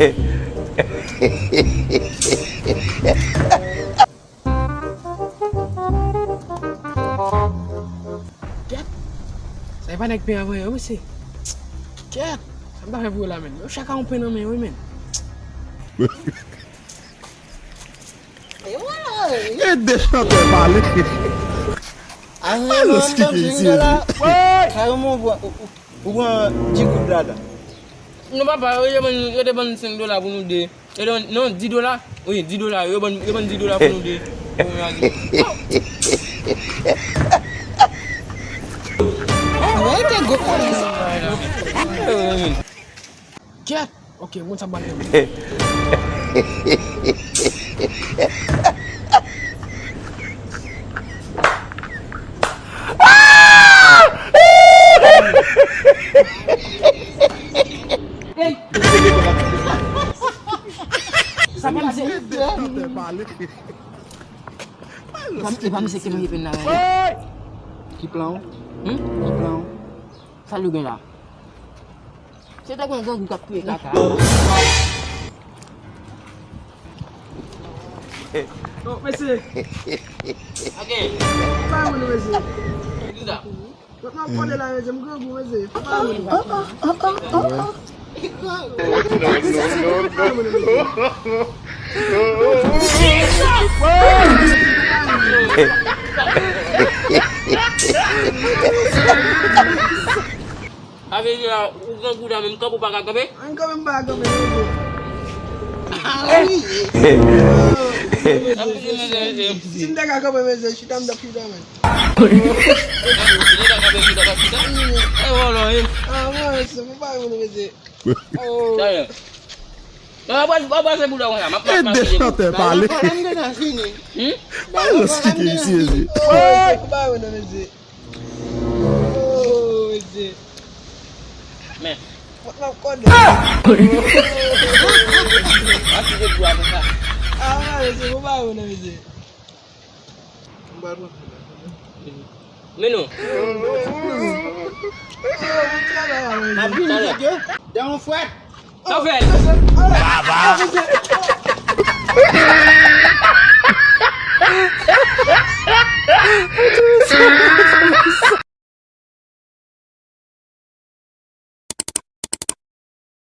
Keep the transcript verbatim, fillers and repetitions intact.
Kèt! Sa e pa nèg pen avan yo, mesye. Kèt! Sa m ta fè pou yo la, menn? Yo chak a yon pen nan men yo, wi, menn. E wala, e. E de chantè pale. Alòs ki ke isi la. Sa yo mwen pran, ou, ou, ou pran di goud ladan. Non, papa, yo te ban, yo te ban senk dola pou nou de. Yo te ban, non, di dola. Wi, di dola. Yo ban, yo ban di dola pou nou de. Pou nou ale. Mwen te gwo kòlè. Kèt! Ok, moun sa bat yo. Hey! Sa pa misye. E pa misye ki manje pen nan. Ki plan w? Hmm? Ki plan w? Sa l gen la? Se te gen grangou k ap kriye kaka. Oh, mesye. Ok. Pa moun, mesye. Ki sa? Mwen ap kole la, mesye, m grangou, mesye. Pa moun. Pa moun, mesye. Sa vle di la, ou grangou la menm, kanpe ou pa ka kanpe? An kanpe m pa ka kanpe, mesye. Ah, wi. Si m te ka kanpe, mesye, chita m t ap chita, menn. Si te ka kanpe, chita t ap chita? E vòlò, e. Ah, mwen, mesye, m pa moun, mesye. Oh. Sa ye. Non, w ap, w ap pase pou lè konsa, m ap, m ap pase pou. E de chantè pale. Bagay la m gentan fini. Hmm? Bagay la m gentan fini. Mesye, m pa moun, mesye. Oh, mesye. Men. Mwen, m ap kòde. Ah! Mwen ki te dwa pou sa. Ah, mesye, mwen pa wè non, mesye. M pa wè. Men non. M ap vini, mesye. Dan yon fwèt. Sa w fè? Baba!